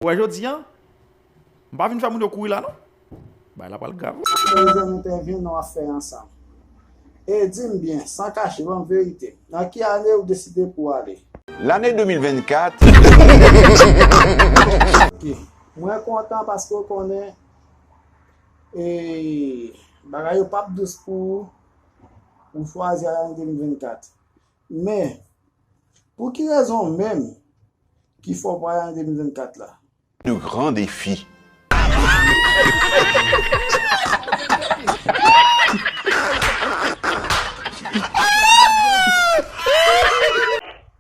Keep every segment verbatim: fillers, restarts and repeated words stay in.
Ou wè jodi a, m pa vin fè moun yo kouri la non. Bagay la pral grav wi. Mezanmi, entèvyou nou ap fè ansanm. E di m byen, san kache, ban m verite. Nan ki ane ou deside pou w ale? Lane de mil vennkat. Ok. Mwen kontan paske w konnen, e, bagay yo p ap dous pou ou, ou chwazi al ane de mil vennkat. Men, pou ki rezon menm ki fè w pral ane de mil vennkat la? De grands défis.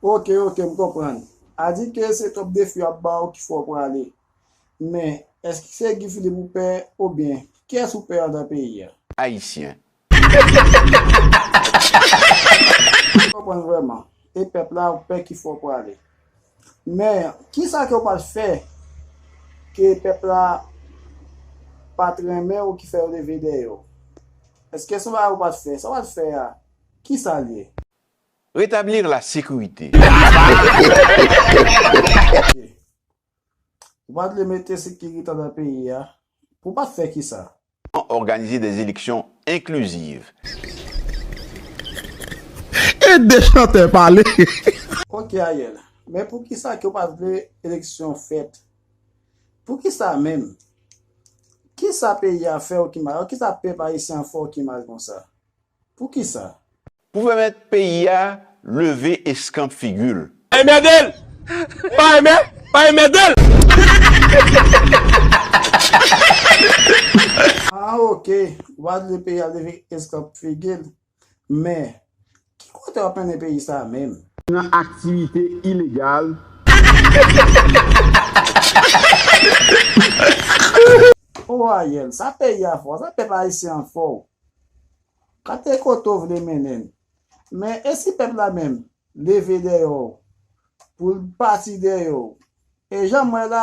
Ok, ok, m konprann. A di ke se twòp defi y ap ba w ki fè w prale. Men, èske se Guy Philippe ou pè oubyen kiyès ou pè anndan peyi a? Ayisyen. Konprann vrèman. E pèp la, ou pè ki fè w prale. Men, kisa ke w pral fè ke pèp la pa t renmen ou ki fè yo leve dèyè w? Èske se yon bagay ou pral fè? Sa w pral fè a, kisa l ye? Rétablir la sécurité. Ok. Ou pa t vle mete sekirite nan peyi a. Pou w pa t fè kisa? Organiser des élections inclusives. E de chantè pale. Ok, Ariel. Men poukisa ke w pa t vle eleksyon fèt? Poukisa menm? Kisa peyi a fè w ki mal? Kisa pèp ayisyen an fè w ki mal konsa? Poukisa? Pou pèmèt peyi a leve eskanp figi l. Pa enmède l! Pa enmè, pa enmède l! Ah, ok. Ou pa vle peyi a leve eskanp figi l. Men, ki kote w ap mennen peyi sa a menm? Nan aktivite ilegal. O Ariel, sa peyi a fè w, sa pèp ayisyen an fè w. Gade kote w vle mennen n. Men e si pèp la menm leve dèyè w, pou l pati dèyè w? E jan m wè la,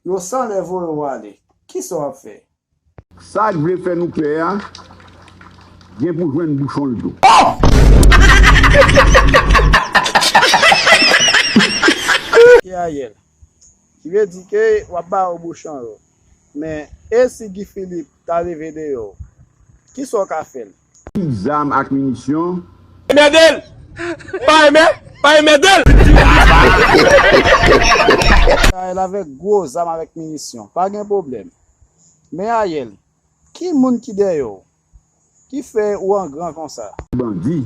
yo sanlè voye w ale. Kisa w ap fè? Sa k vle fè nou pè a, gen pou jwenn bouchon l tou. Ki Ariel? Ki vle di ke w ap ba yo bouchon yo. Men, e si Guy Philippe ta leve deyò, kisa w ka fè l? Kit zam ak minisyon. Enmède l! Pa enmè, pa enmède l! Ariel avèk gwo zam avèk minisyon. Pa gen pwoblèm. Men Ariel, ki moun ki dèyè w? Ki fè ou an gran konsa? Bandi.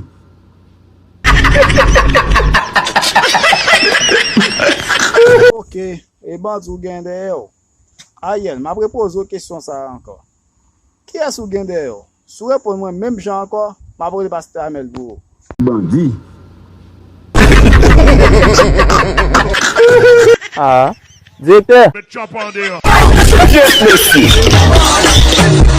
Ok, e bandi ou gen dèyè w? Ariel, m ap repoze w kesyon sa a ankò. Kiyès ou gen dèyè w? Si w reponn mwen menm jan ankò, m ap rele pastè Amèl pou ou. Bandi. Ah, direktè. Met chòp an deyò. Yes, mesye.